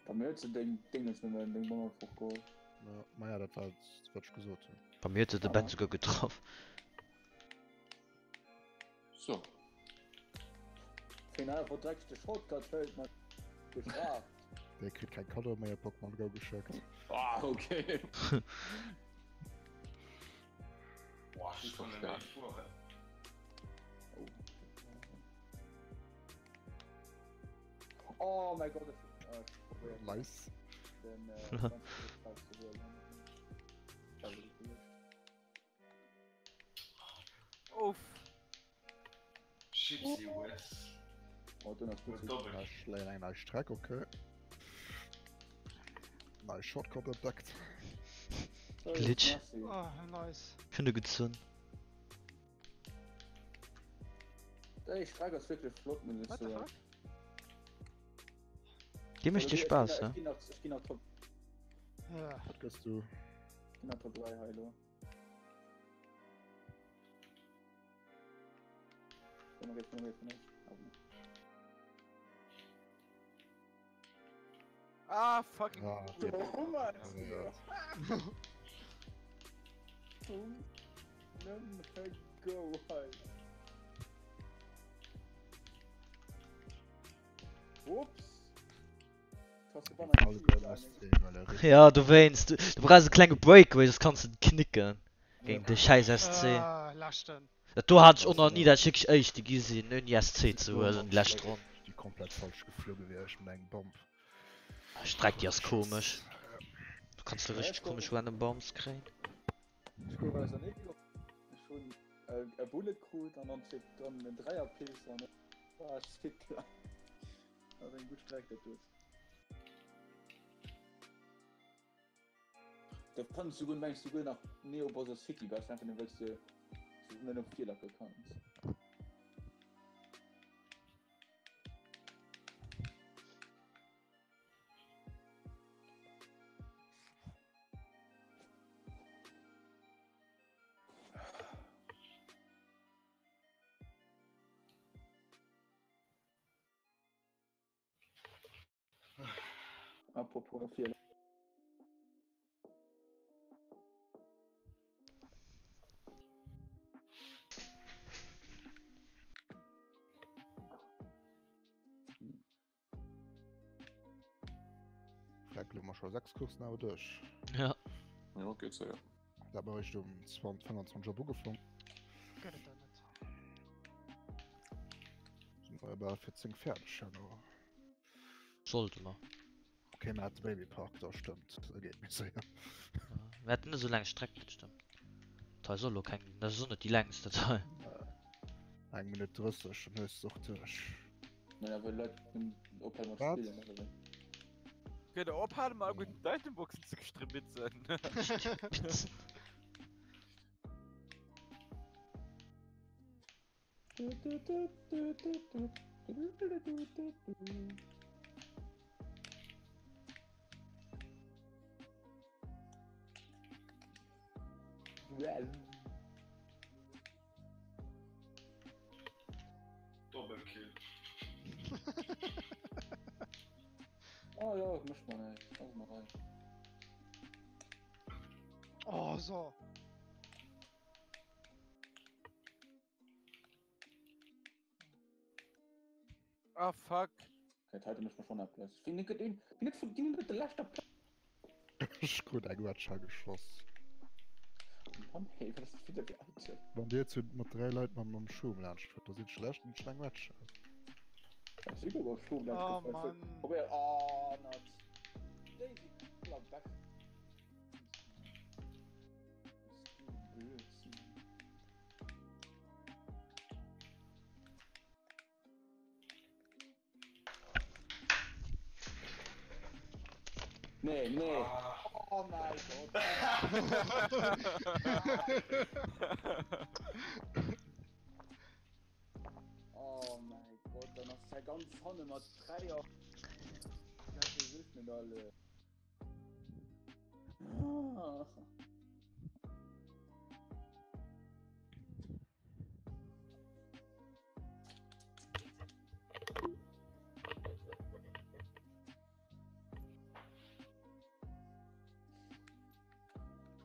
Bei mir huet se deng Dingens nëmmen deng Bommel fortgeholl. Ja, maja, dat war wat ech gesot hunn. Bei mir huet se de Ben souguer getraff. So. Feen einfach direkt de Shortcut hëlt, man bestraft. Dee kritt keng Kaddoe méi op Pokémon Go geschéckt. Ah, okay. Boah, ech kann net méi fueren. Oh mein Gott, ech, äh, ech probéieren Nice. den äh, ganzen Shortcut ze huelen. Ich habe die gelöscht. Uff. Chipsy Wes. Oh, den ass gut. Doppel. Ech léieren eng nei Streck, okay. Nei Shortcut entdeckt. Glitch. Oh, nice. Ech hunn e gezunn. Déi Streck ass wierklech flott, muss ech What the soen. fuck? Déi mécht dir Spaass, Ech ne? ginn nach, ech ginn nach Top, Ja. Wat gëss du? ech ginn nach Top 3 hei elo. Komm, okay, komm, okay, komm, okay. Ah, fucking. Ah, Oh Mann! Go hei. Ups. Ja, dowéinst. Du brauchs e klenge Breakaway, soss kanns de net knicken géint de schäiss SC. Ah, leschten. Dat do hat ech och nach ni, dat ech wierklech Éischte gi sinn, ouni SC ze huelen, déi lescht Ronn. Déi komplett falsch geflu gewiescht mat engem Bomb. Streck déi ass komesch. Du kanns do richteg komesch random Bombs kréien. Ech gouf ausernee geholl. Ech hunn e Bullet krut an dann steet dran en Dräierpiss an war ech fit. Ass eng gutt Streck dat doten. Da fanns du guer mengs du guer nach Neo Bowser City besser einfach nëmmen wëlls de se net op Virlacke kanns. Apropos Virlacke. mer scho 6 Coursen awer duerch. Ja. Ja, geet séier. Dat mer eréischt um 20, 25 op ugefaang. Gëtt et dat net. Sinn mer bal fir 10 fäerdeg herno. Sollte mer. Okay, mer hat de Baby Park, da stëmmt, da geet méi séier. Mer haten net esou laang Streck, dat stëmmt. Dat ass och lo keng, dat ass och net déi längst, dat hei. Eng Minutt 30, dann hues de och duerch. Naja, well Leit ophale mat Wat? spillen, oder wéi? Kënnt der ophalen mal gutt Itemboxen ze gestribitzen? Doppelkill. Oh ja, mécht mer näischt. Ass mer recht. Oh, so. Ah fuck. Okay, heute mécht mer schon eppes. Wéi gëtt een, wéi net vun denen net de leschter Platz. Ech krut eng Wetsch ageschoss. Mann, hey, wat ass dat wieder fir Item? Wann dir zu mat 3 Leit mam mam Schum laanscht fuert, da sinn schlecht und eng Wetsch. Ech si mam Schum laanscht Oh gefuer. Mann. Probéier, oh, not. Daisy, Gladbach. Nee, nee. Ah. Oh mein Gott. Oh mein Gott, dann ass ja ganz hanne mat Dräier. Dat ist net alle. Ah.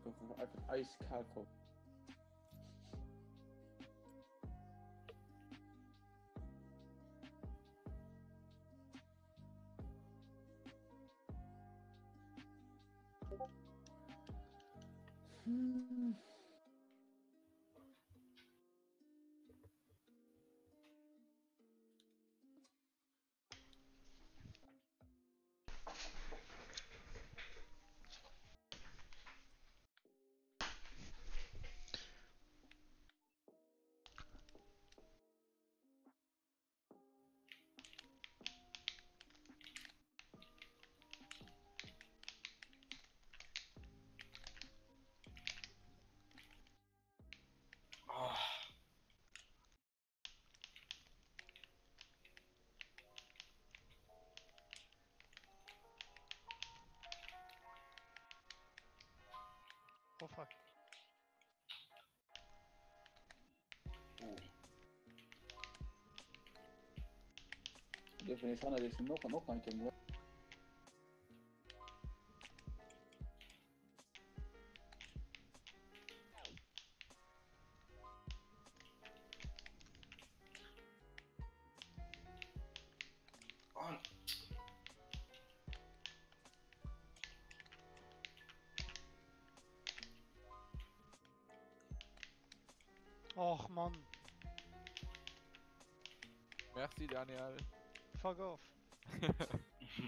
Gouf einfach eiskalt vor. Hm. Oh. Oh fuck. Oh. Dürfen ich hanner noch noch ein Kind. Oh. Och Mann. Merci Daniel. Fuck off.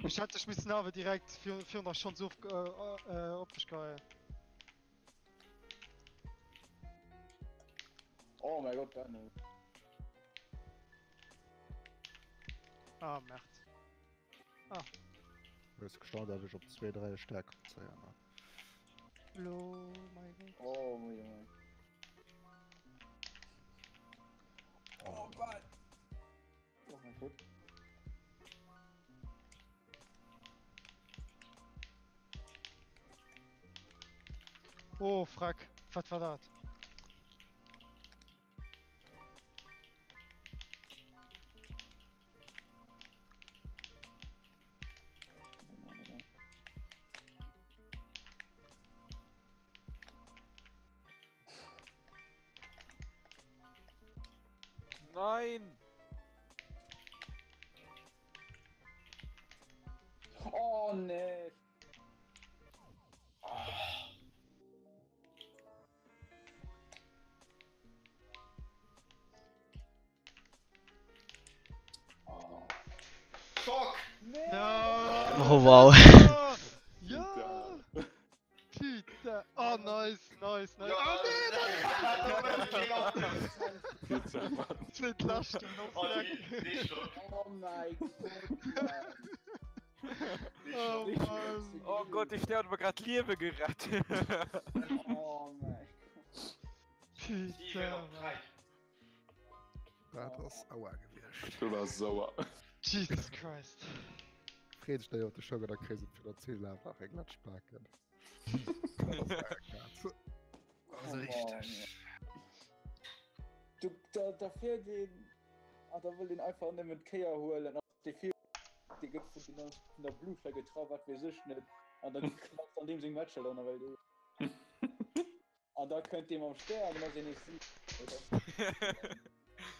Ech hätt dech missen awer direkt vir virun der Schons of äh, äh, op dech geheien. Oh mein Gott, Daniel. Ah, Merd. Ah. Hues gestaunt, dat ech op 2, 3 Stärker zéien. Ne? Lo, mein Gott. Oh, Junge. Oh Gott. Oh mein Gott. Oh, Frack. Wat war dat? Nein! Oh nee. Schock! Oh wow. Ja! Putain! Oh nice, nice, nice. Oh nee, Pizza, Mann. Zweet leschten, oh Oh, fuck. dee, dee Schock. Oh mein Gott, Mann. Dee Oh Schock. Mann. Oh Gott, de Stär huet mer grad d'Liewe gerett. Oh mein Gott. 7 Putain, op Mann. 3. Dat ass aua gewiescht. Du war sauer. Jesus Christ. Freet dech op de Schock oder kréis et fir der Ziel awer nach eng Latschbaken. Dat ass aua Also richteg. Du, da, da fährt een, ah, da wëll een einfach nëmmen d'Kéier huelen an dee vir, dee gëtt vun den, vun der Blue Flag getraff, wat weess ech net, an dann knallt an deem seng Matcher dann ewell do. An da kënnt dee mam Stär an dann ass een nees 7.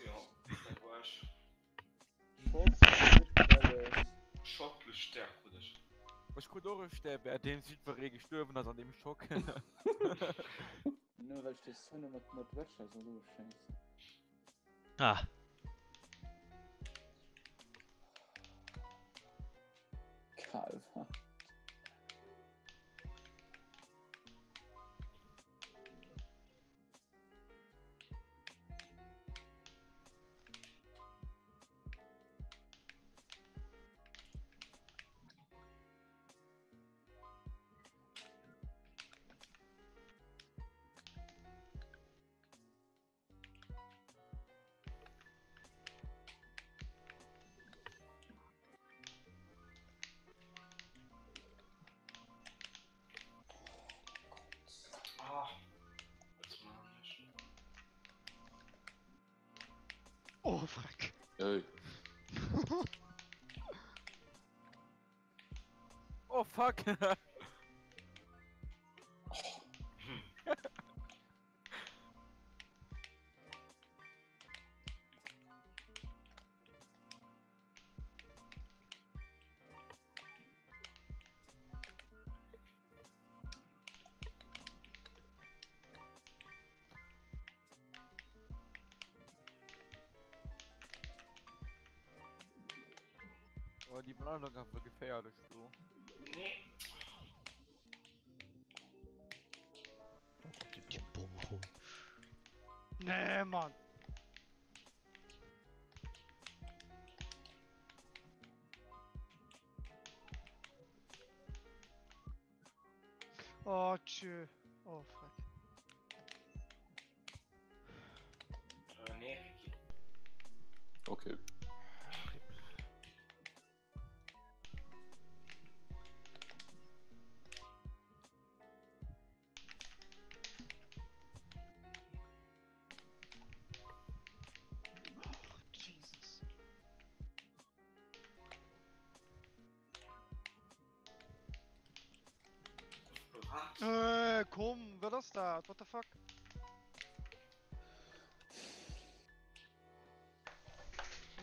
Jo, dat war ech. Schotz, Welles. Schock plus Stär krut ech. Ech krut och e Stär, währenddeems jiddweree gestuerwen ass an deem Schock. Nëmme well ech de Sonne mat mat Wedger sou soe schéngs. Ah. Kal war. Ah, wat man ech? Oh freck. Ey. Oh fuck! Oh, déi Belandung ass awer geféierlech do. Nee. Déi Bomm. Nee, Mann. Oh, tschö. Oh, fuck. Äh, nee, Ricky. Okay. Oh, Jesus. Wat? Äh, komm, wat ass dat? What the fuck?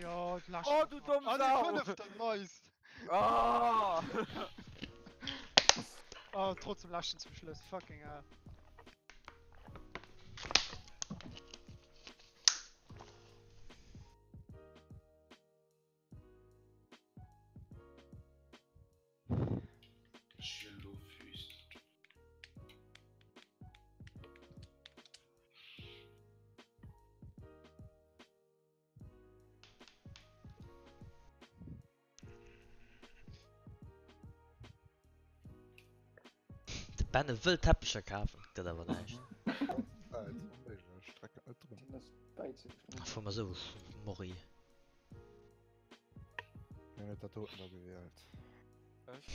Ja, lass Oh, du dumm Ah, nee, Sau! fünfter, nice. Ah! Ah, trotzdem laschen zum Schluss, fucking hell. Ech wiel lo Wüst. De Benne wëll Teppecher kafen, gëtt awer näischt. Ach, fuer mer sou Morri. Wien huet dat doten da gewielt? Ech.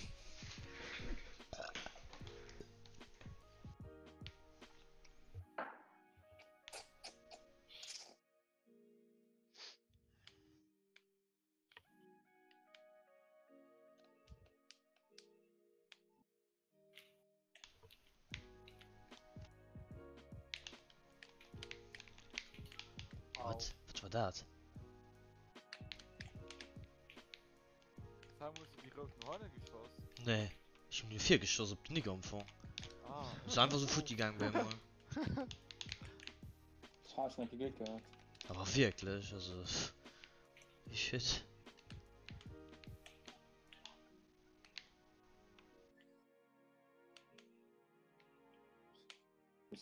Wat? Wat war dat? Sam, hues du déi rout no hanne geschoss? Nee, ech hunn no vir geschoss op den Nico am Fong. Ah. Ass einfach sou futti gaang bei emol. Hast du Glück gehabt. Awer wierklech, also. Wéi shit.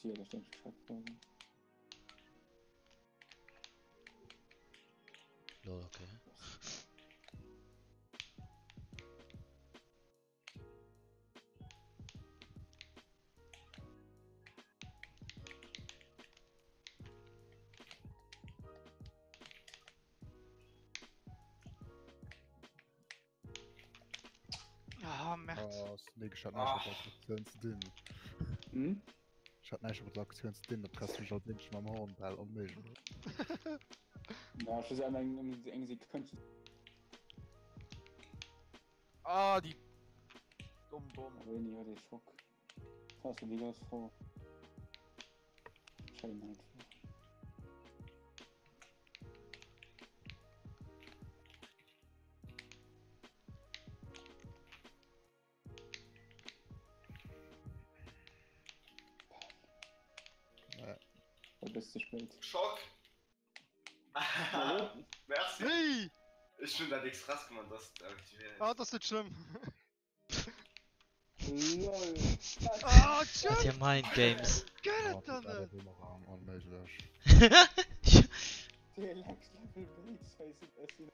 Lol, okay. Ah, Merd. Ah, nee, ich hat näischt mat der Aktioun ze dinn. Hm? Ich hat näischt mat der Aktioun ze dinn, dat trefft mech als eenzeg mam Hornbell onméiglech. Ja, ech eng, eng, eng Sekunde. Ah, déi domm Bomm. Wéini huet ee Schock? Dat ass jo déi grouss Fro. Schéin einfach. E bësse ze spéit. Schock! Merci. Hey! Ech hunn dat express gemaach, dass et aktivéiert. Ah, dat ass net schlëmm. LOL. Ah, Dat tschö! hier Mind Games. Gëtt Oh, et dann dat net! Boomerang, onméiglech. De Lex Level Bates heisst et sinn.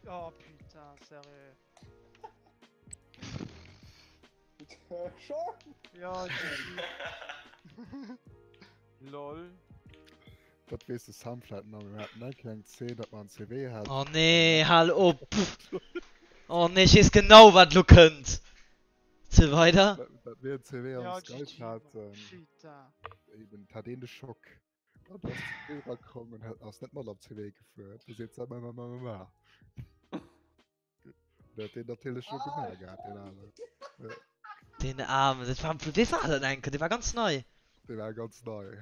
Oh putain, sérieux. Schock! Ja, GG. Lol. Dat weess de Sam vläit nach, mir haten eng kleng Zeen, datt mer en CW haten. Oh nee, hal op! Oh nee, ech weess genau wat lo kënnt. Ziel weider. Dat mir en CW am Ja, Skype GG. Mann. haten, Putain. eben hat een de Schock. An du ass ze vill erakomm an ass net mat am CW gefuer. Du seet se, ma, ma, ma, ma, ma. Dat huet deen natierlech scho gemaach gehat, deen Aarmen. Ja. Deen Aarmen, dat war, wéi war dat enke? Dee war ganz nei. Dee war ganz nei.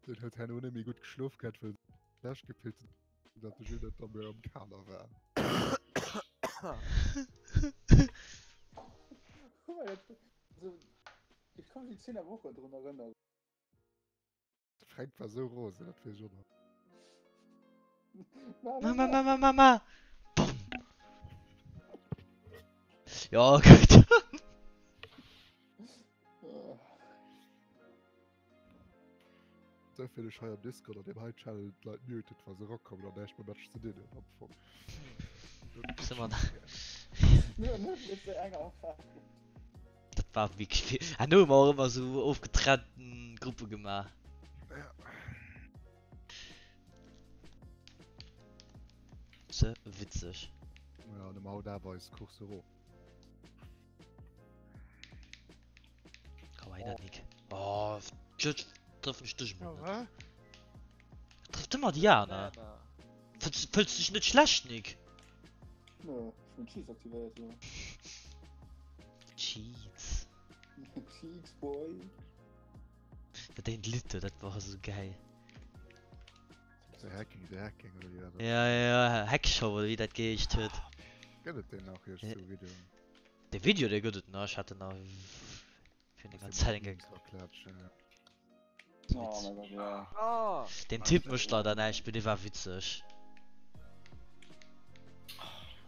Deen huet herno net méi gutt geschlof gehat, well sech gefillt huet, datt de Jules net da méi am Kader war. Ech ka mech déi Zeen awer och drun erënneren. De Fränk war sou rosen, dat weess ech och nach. Ma, ma, ma, ma, ma, ma. Bomm. Ja, gutt. Sou vill ech hei am Discord an deem hei Channel d'Leit muted, wa se erakommen an näischt mam Match ze dinn hunn am Fong. Dat war wierklech vill. Herno hu mer och ëmmer sou ofgetrennten Gruppe gemaach. Ja. Ze witzeg. Ja, de haut awer eis Course erof. Komm hei, Nick. Oh, Judge trëfft mech duerch Ja, mol net. hä? Trëfft ëmmer déi aner. Fëlls fëlls du dech net schlecht, Nick? Nö, ech hunn Cheats aktivéiert, jo. Cheats. Cheats, boy. Dat eent Lidd do, dat war esou gäil. The Hacking, The Hacking, oder wéi war dat? Ja, ja, Hackshow, oder wéi dat geheescht huet. Gëtt et deen nach, iech Ja. sou Video? De Video, dee gëtt et nach. Ech hat en nach virun enger Zäit eng Kéier. Oh mein Gott, ja. Ah! Den Typ mécht leider näischt méi, dee war witzeg.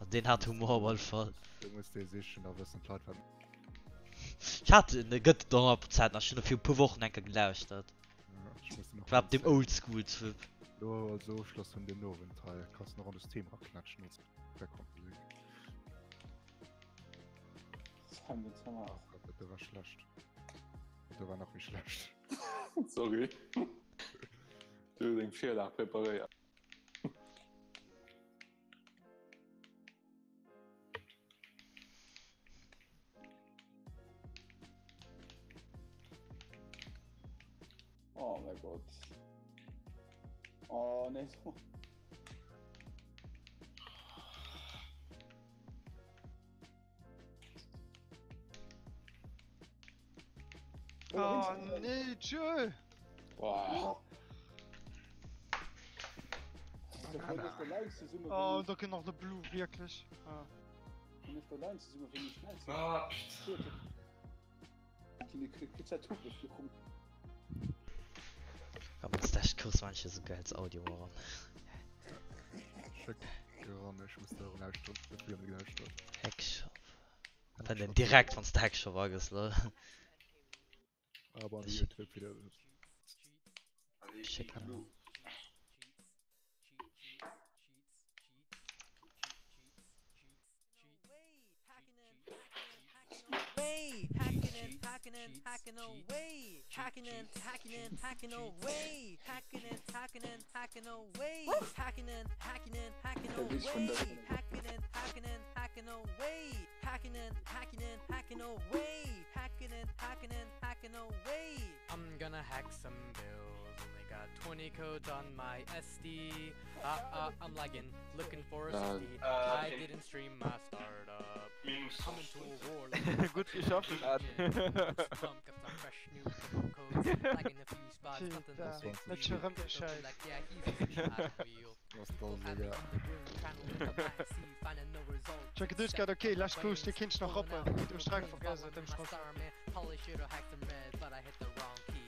Also deen hat Humor op alle Fall. Du muss dee sichen, da wëssen d'Leit wat. Ech hat en, e gëtt et 100 Prozent nach, ech hunn e viru puer Wochen eng Kéier gelauschtert. Ja, ech muss den och War op dem erëm zéien. Oldschool-Trip. Lo als Ofschloss vun dem Owend hei kanns du nach an de Stream raknatschen als Background-Musik. Sam, den Sam Oh Gott, dat do war schlecht. Dat do war nach méi schlecht. Sorry. Du hues eng Virlag preparéiert. Oh mein Gott. Oh nee. Oh nee, tschö! Boah. Oh, und da kënnt nach de Blue, wierklech. Ah. Ah, putain. Ja, wann's d'Echt kucks, man ech esou gäils Audio eran. Schéck eran, ech muss der lauschteren, net vill gelauschtert. Hackshop. Fënnt een direkt wanns de Hackshop agëss lol. Aber an de Youtube Video. Schick an. I'm gonna hack some bills. Only got 20 codes on my SD. Ah, ah, I'm lagging, looking for a 60. Äh, I didn't stream my startup. Minus Coming 20 to a Punkte. war like Gutt geschafft, Ed. Trump got some fresh new purple codes. Lagging a few spots, nothing to Putain, fix. net schon rëm der They'll be Schäiss. like, yeah, he's a shot wheel. Was People da at the Digga. underground trying to look up IC, finding no result. Ech hu geduecht grad, okay, lescht Couche, déi kinnt ech nach rappen. Du hues direkt vergiess, wat ech My rappen. star man, probably should've hacked some red, but I hit the wrong key.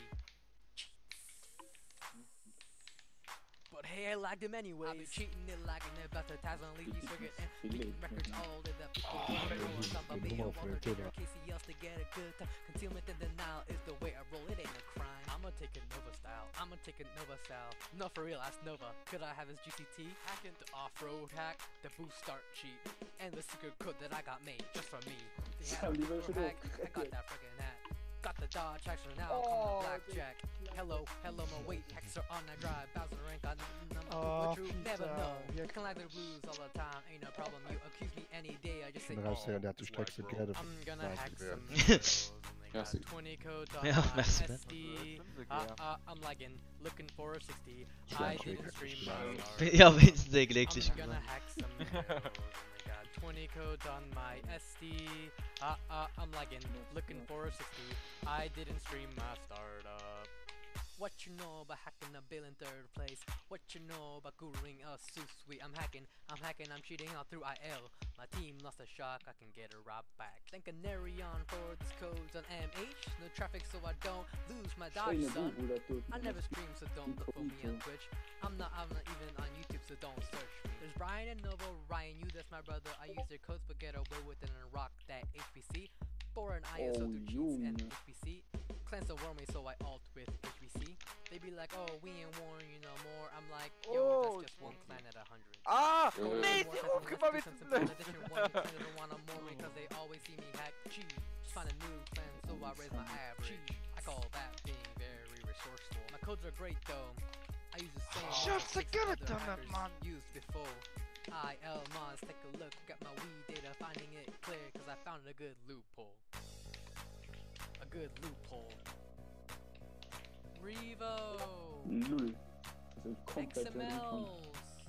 But hey, I lagged him anyways. I be cheating and lagging about the thousand leaky circuit and beating records all day that people wanna know what's up. I'll be a Walter Jr. Casey else to get a good time. Concealment and denial is the way I roll. It ain't a crime. I'ma take a Nova style. I'ma take a Nova style. No, for real, ask Nova. Could I have his GCT? Hacking the off-road hack, the boost start cheat, and the secret code that I got made just for me. They had Sam, a die war backdoor schon hack. I got hochgerechnet. that freaking hat. Got the dodge action now. Call Oh, me blackjack. Hello, hello, my weight hacks are on that drive. Bowser ain't got nothing on my Oh, but you never putain, know. wie I can like the blues all the time, ain't no problem. You accuse me any day, I just say, Schon raushören, oh. der hat die Strecke gerade I'm gonna hack some Ja. bills. Only got Merci. 20 codes on Ja, my merci, Ben. SD. Sind Ah, se gär. ah, I'm lagging, looking for a 60. I Schleim didn't stream my startup. Ja, wéinstens ee glécklech I'm gonna gemaach. hack some bills. Only got 20 codes on my SD. Ah, ah, I'm lagging, looking for a 60. I didn't stream my startup. What you know about hacking a bill in third place? What you know about guruing us so sweet? I'm hacking, I'm hacking, I'm cheating all through IL. My team lost a shock, I can get it right back. Thank Anarion for these codes on MH. No traffic, so I don't lose my dodge, Schéine son. Guru, dat doten. I never stream, so don't look for me on Inkognito. Twitch. I'm not, I'm not even on YouTube, so don't search me. There's Brian and Nova, Ryan, you, that's my brother. I use their codes, but get away with it and rock that HBC. For an ISO Oh, through cheats and Junge. HBC. Clans don't warn me, so I alt with HBC. They be like, oh, we ain't warn you no more. I'm like, yo, Oh, that's just one clan at a 100. Ah! Jo, jo. Nee, More si clans, rufgefahren let's do mit some dem simple Blöd. edition one. Clan don't wanna mourn me 'cause they always see me hack cheat. Just find a new clan, so I raise my average. I call that being very resourceful. My codes are great though. I use the same ones that Just six get it other done, that hackers man. used before. IL mods, take a look at my Wii data, finding it clear 'cause I found a good loophole. A good loophole. Revo! Null. Das ist komplett der Anfang. XMLs.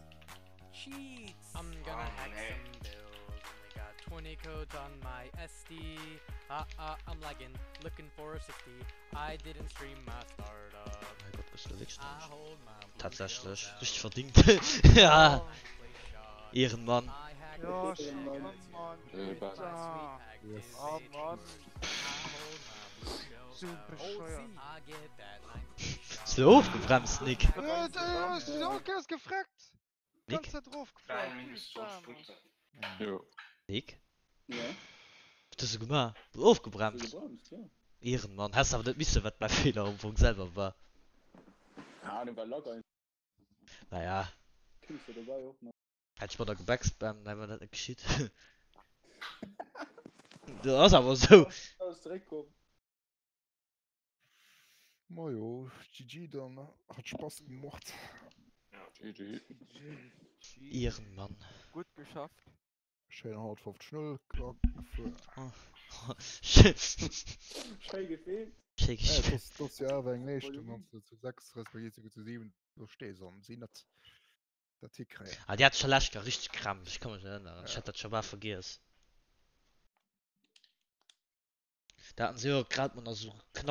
Cheats. I'm gonna Oh, hack nee. some bills. Only got 20 codes on my SD. Ah, ah, I'm lagging, looking for a 60. I didn't stream my startup. Mäi Gott, bist du wirklich I durch? hold my blue Tatsächlech, shells richtig out. verdingt. Ja, I play shot. Ehrenmann. I hack Ja, the schon, Mann. komm, Mann. Äh, was? my sweet Putain. Yes. Oh activate Mann. I hold my blue shells So out. bescheuert. I get that ninth place Bist shot. du ofgebremst, Nick? Äh, äh, ech sinn och ganz gefreckt. Nick? Ganz Zäit rofgefahren. Nein, minus Putain, 20 Mann. Punkte. Jo. Nick? Ja, Wat hues du gemaach? Bist so ofgebremst? gebremst, ja. Ehrenmann. Häss awer net missen, wat mäi Feeler am Fong selwer war. Keine Ahnung, war locker. Naja, Kriegst du dabei auch noch. hätt ech manner gebackspammt, dann wär dat net geschitt. Dat ass awer sou. Alles direkt kommen. Majo, GG dann, ne? Hat Spaß gemacht. GG. Ehrenmann. Gutt geschafft. Schéin 150 0 gefuer. Schéi gefeelt. Schéi Ja, gespillt. das, das ist ja awer eng Leeschtung, wann du zu 6 respektiv souguer zu 7 do stees an si net dat hikréien. Ah, déi hat scho lescht Joer richteg Krämpf, ech ka mech erënneren. Ech Ja. hat dat scho bal vergiess. Da haten se jo grad mol nach sou knapp.